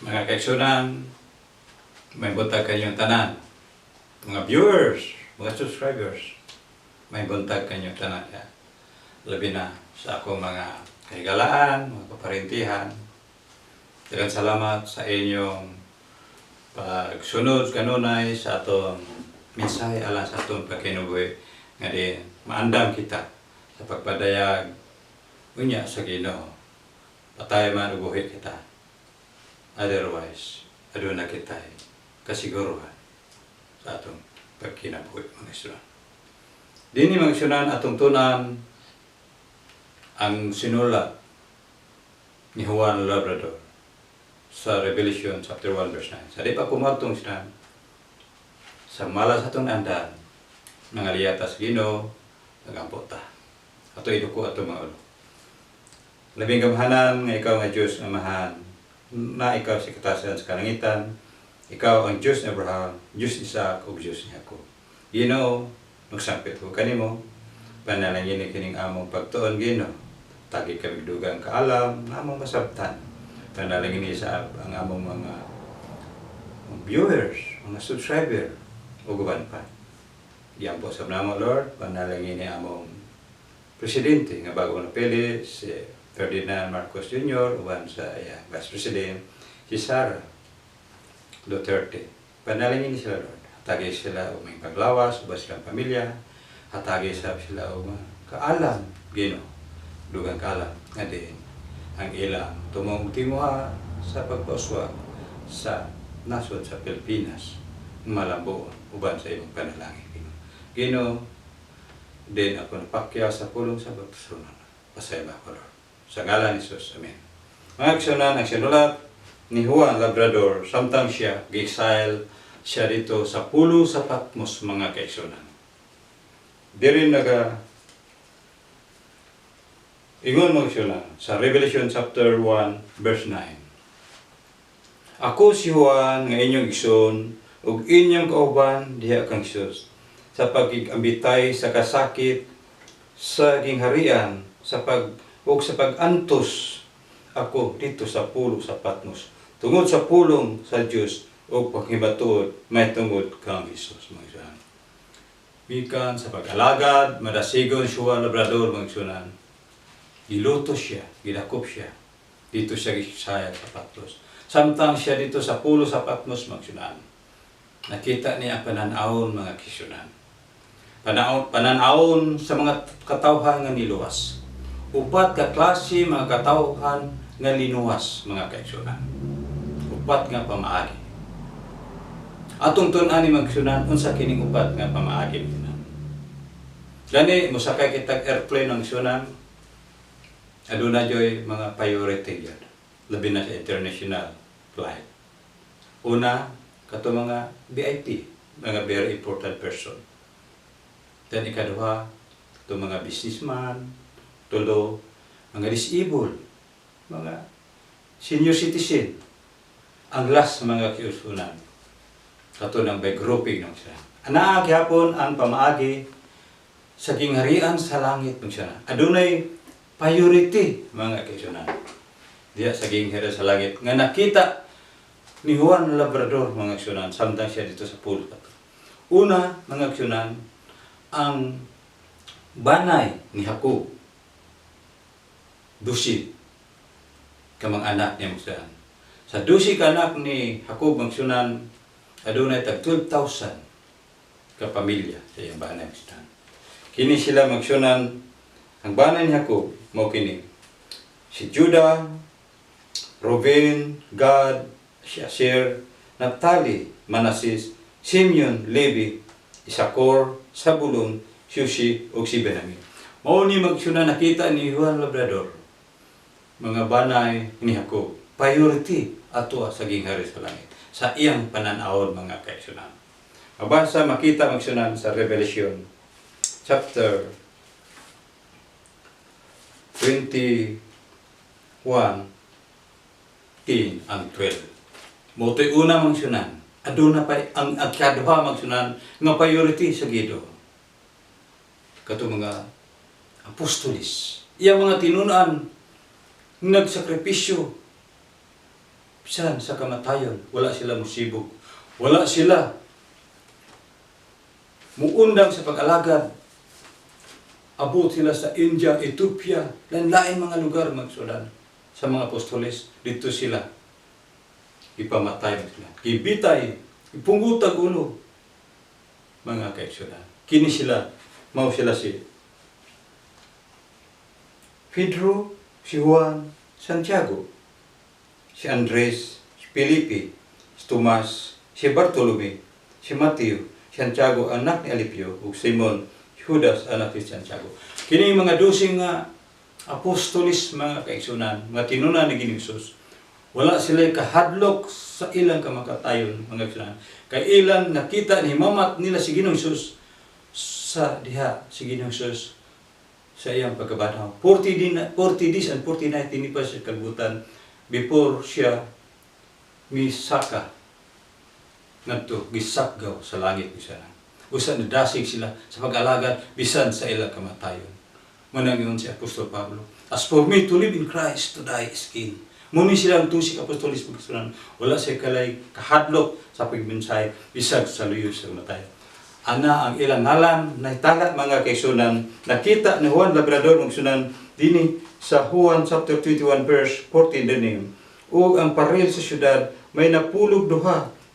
Mga kaigsuonan, maayong buntag kanyong tanan. Mga viewers, mga subscribers, maayong buntag kanyong tanan. Ya. Labi na sa akong mga kahigalaan, mga kaparintihan. Daghang salamat sa inyong pagsunod kanunay sa atong mensahe alang sa atong pagkinabuhi nga di maandam kita sa pagpadayag unya sa Ginoo. Patay man o buhi kita. Otherwise, aduna kita kasiguruhan sa atong pagkinabuhi, mga igsuonan. Dini, mga igsuonan, atong tun-an ang sinulat ni Juan Labrador sa Revelation chapter 1 verse 9. Sa di pa kumadtong sinan, sa malas atong andan, mga liyatas Ginoo, nagampo ta. Ato iduko ato mga ulo. Labing gamhanan nga ikaw nga Diyos Amahan, na ikaw sa katasan sa kalangitan, ikaw ang Diyos ni Abraham, Diyos ni Isaac, ug Diyos ni Jacob. Ginoo, nagsampit ko kanimo, panalangin ni kining among pagtuon, Ginoo. Tagi kami dugang kaalam, nga among masabtan. Panalangin ni sa ang among mga viewers, mga subscriber, ug uban pa. Giampo sa namo, Lord, panalangin ni among presidente nga bago napili, si Ferdinand Marcos Jr., uban sa iya, Vice President, si Sara Duterte. Panalangin ni sila, Lord. Hatagi sila og may paglawas, uban silang pamilya, hatagi sa sila og mga kaalam, Ginoo. Dugang kaalam nga din ang ilang tumong timuha sa pagpauswag sa nasod sa Pilipinas malambuon uban sa imong panalangin, Ginoo. Ginoo, din ako napakya sa pulong sa pagsunan. Pasayba ko, Lord. Sa ngalan ni Jesus. Amen. Mga igsuonan, ang sinulat ni Juan Labrador, samtang siya gi-exile siya dito sa pulo sa Patmos, mga kaigsuonan. Diri naga ingon, mga igsuonan, sa Revelation chapter 1 verse 9. "Ako si Juan nga inyong igsoon ug inyong kauban diha kang Jesus sa pagigambitay sa kasakit sa gingharian sa pag ug sa pag-antos ako dito sa pulo sa Patmos tungod sa pulong sa Dios ug paghimatuod mahitungod kang Jesus," mga igsoon. Gikan sa pag-alagad, madasigon si Juan Labrador, mga igsuonan. Giluto siya, gidakop siya. Dito siya gisayat sa Patmos. Samtang siya dito sa pulo sa Patmos, mga igsuonan, nakita niya ang pananawon, mga kaigsuonan. Pananawon sa mga katawhan nga niluwas. Upat ka klase mga katawhan nga linuwas, mga kaigsuonan. Upat nga pamaagi. Atong tun-an ni, mga kaigsuonan, unsa kining upat nga pamaagi, mga igsuonan. Gani mosakay kitag airplane, mga igsuonan, aduna joy mga priority gyud. Labi na sa international flight. Una, kato mga VIP, mga very important person. Then ikaduha, kato mga businessman, tulo, mga disabled, mga senior citizen. Ang last, mga kaigsuonan, kato ng by grouping ng sila. Anaa gihapon ang pamaagi sa gingharian sa langit, mga igsuonan. Adunay priority, mga kaigsuonan, diya sa gingharian sa langit nga nakita ni Juan Labrador, mga kaigsuonan, samtang siya dito sa pulo. Una, mga kaigsuonan, ang banay ni Jacob. 12 ka mga anak niya, mga igsuonan. Sa 12 ka anak ni Jacob, mga igsuonan, adunay tag 12,000 ka pamilya sa iyang banay, mga igsuonan. Kini sila, mga igsuonan, ang banay ni Jacob mao kini: si Judah, Reuben, Gad, si Asher, Naphtali, Manases, Simeon, Levi, Isakor, Sabulon, Jose ug si Benjamin. Mao ni, mga igsuonan, nakita ni Juan Labrador mga banay ni Jacob. Priority ato sa ginghari sa langit sa iyang pananawon, mga kaigsuonan. Mabasa, makita, mga igsuonan, sa Revelation chapter 21, 10 and 12. Mao to'y una, mga igsuonan. Aduna pa ang ikaduha, mga igsuonan, nga priority sa Ginoo. Kato mga apostolis. Iyang mga tinunan nagsakripisyo. Bisan sa kamatayon, wala sila musibog. Wala sila muundang sa pag-alagad. Abot sila sa India, Ethiopia, lain-lain mga lugar, mga igsuonan. Sa mga apostoles, didto sila ipamatay sila. Gibitay, ipungutag ulo, mga kaigsuonan. Kini sila, mao sila si Pedro, si Juan, Santiago, si Andres, si Felipe, si Tomas, si Bartolome, si Mateo, si Santiago anak ni Alipio, ug Simon, si Judas anak ni Santiago. Kini mga 12 nga apostolis, mga kaigsuonan, mga tinuna ni Ginoong Hesus. Wala sila kahadlok sa ilang kamakatayon, mga kaigsuonan. Kay ilang nakita ni mamat nila si Ginoong Hesus sa diha si Ginoong Hesus sa iyang pagkabanhaw. 40, din, 40 days and 40 nights dinhi pa sa kalibutan before siya misaka ngadto gisakgaw sa langit siya. Usa nadasig sila sa pag-alagad bisan sa ilang kamatayon. Mao nang si Apostol Pablo, "As for me, to live in Christ, to die is gain." Muni sila ang 12 apostolis, pagkasunan. Wala siya kalay kahadlok sa pagmensahe bisag sa luyo sa kamatayon. Ana ang ilang ngalan nahitala, mga kaigsuonan, nakita ni Juan Labrador, mga kaigsuonan, dinhi sa Juan chapter 21 verse 14 dinhi. Ug ang paril sa syudad may 12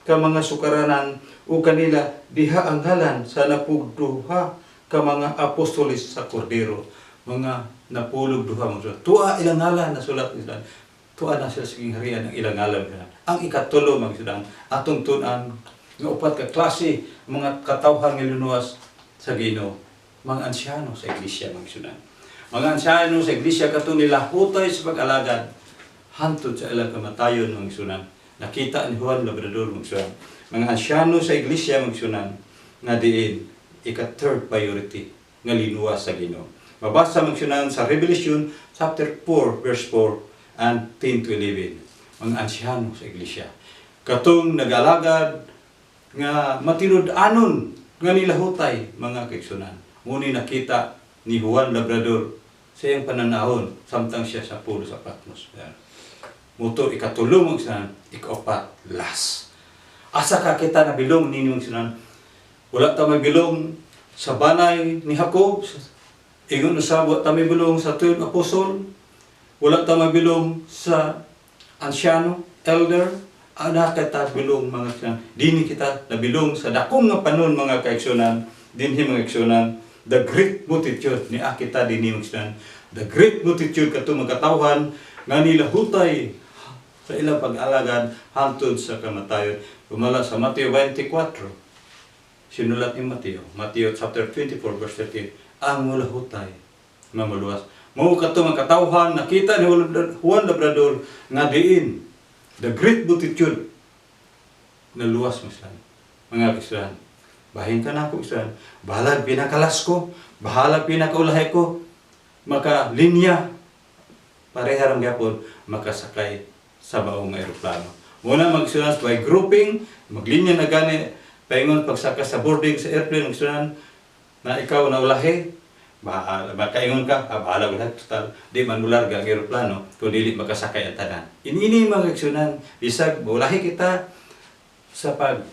ka mga sukaranan ug kanila diha ang ngalan sa 12 ka mga apostoles sa Kordero. Mga 12, mga sulat. Tuwa ilang ngalan nasulat nila. Tuwa na sila sa gingharian ang ilang ngalan. Ang ikatulo, mga sudan, atong tun-an nga upat ka klase mga katawhan nga linuwas sa Ginoo, mga ansyano sa iglesia, mga sudan. Mga ansyano sa iglesia kato nilahutay sa pag-alagad hantod sa ilang kamatayon, mga igsuonan. Nakita ni Juan Labrador, mga igsuonan. Mga ansyano sa iglesia, mga igsuonan, nga diin ika third priority nga linuwas sa Ginoo. Mabasa, mga igsuonan, sa Revelation chapter 4 verse 4 and 10 to 11. Mga ansyano sa iglesia. Katong nag-alagad nga matinud-anon nga nilahutay, mga kaigsuonan. Ngunit nakita ni Juan Labrador sa iyang pananahon samtang siya sa pulo sa Patmos. Yan. Mao to ikatulo, mga igsuonan, ikaapat, last. Asa ka kita nabilong ninyo, mga igsuonan? Wala ta mabilong sa banay ni Jacob. Ingon usab, wa ta mabilong sa 12 apostol. Wala ta mabilong sa ansyano, elder, ana kita bilong, mga igsuonan. Dini kita nabilong sa dakong nga panon, mga kaigsuonan, dinhi, mga kaigsuonan, the great multitude ni kita dinhi, mga kaigsuonan. The great multitude, kato mga katawhan nga nilahutay sa ilang pag-alagad hantod sa kamatayon. Pumala sa Mateo 24, sinulat ni Mateo, Mateo chapter 24 verse 13, ang mulahutay nga muluwas. Mao kato mga katawhan nakita ni Juan Labrador nga diin the great multitude na luwas mo sila. Mga kaigsuonan, bahin ka nako, igsuonan. Bahalag pinaka-last ko, bahalag pinakaulahi ko, maka linya, pareha rang gyapon makasakay sa maong eroplano. Muna magsunan by grouping, maglinya na gani, paingon pagsaka sa boarding sa airplane, magsunan na ikaw na ulahi, bahala, makaingon ka, ah, bahala wala, total, di man mularga ang eroplano kung dili makasakay ang tanan. Inini, mga igsuonan, bisag maulahi kita sa pag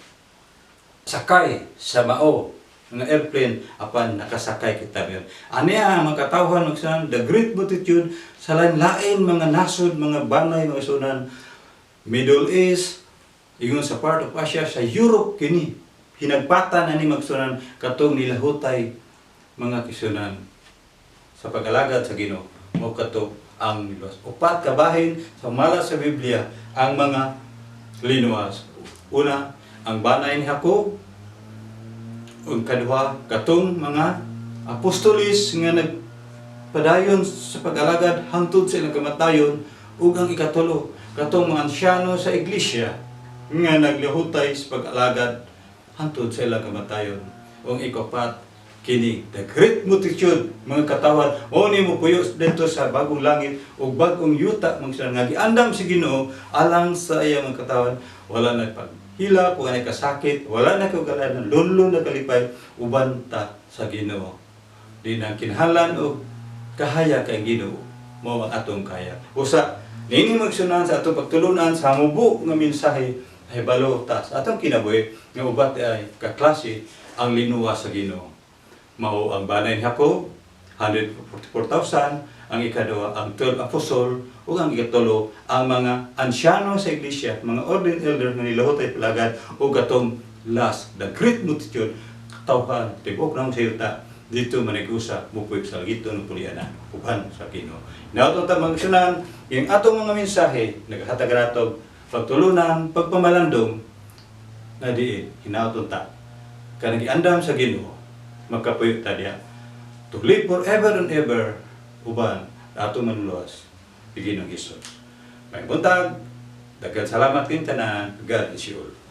sakay sa mao nga airplane, apan nakasakay kita ngayon. Ani ang mga katawhan, mga igsuonan, the great multitude sa lain-lain mga nasod, mga banay, mga igsuonan, Middle East, ingon sa part of Asia, sa Europe kini hinagpatan na ni, mga igsuonan, katong nilahutay, mga kaigsuonan, sa pag-alagad sa Ginoo, mao kato ang niluwas. Upat ka bahin sa mala sa Biblia ang mga linuwas. Una, ang banay ni Jacob. Ug kaduha, katong mga apostolis nga nagpadayon sa pag-alagad hangtod sa ilang kamatayon. Ug ang ikatulo, katong mga ansyano sa iglesia nga naglahutay sa pag-alagad hangtod sa ilang kamatayon. Ug ang ikapat, kini the great multitude, mga katawan o ni mo puyo dito sa bagong langit ug bagong yuta, mga sila nga giandam si Ginoo alang sa iyang mga katawan. Wala na paghilak, wala na kasakit, wala na kagalan, lunlun na kalipay, uban ta sa Ginoo. Di na kinahanglan og kahaya kay Ginoo mao ang atong kaya. Usa Niini, mga igsuonan, sa atong pagtulunan sa mubo nga mensahe, ay balo ta sa atong kinabuhi nga upat ay kaklase ang linuwas sa Ginoo. Mao ang banay ni Jacob, 144,000, ang ikaduha ang 12 apostol, ug ang ikatulo ang mga ansyano sa iglesia, mga ordained elder nga nilahutay palagad, ug katong last, the great multitude, katawhan tibuok na sa yuta dito manigusa mupuyo sa langiton ng pulianan uban sa Ginoo. Hinaot ta, mga igsuonan, yung atong mga mensahe naghatag ratog pagtulunan, pagpamalandong nga diin hinaot ta kanang giandam sa Ginoo, makapuyo ta diya to live forever and ever uban atong Manluluwas, Ginoong Hesus. Maayong buntag, daghan salamat kayong tanan. God bless you all.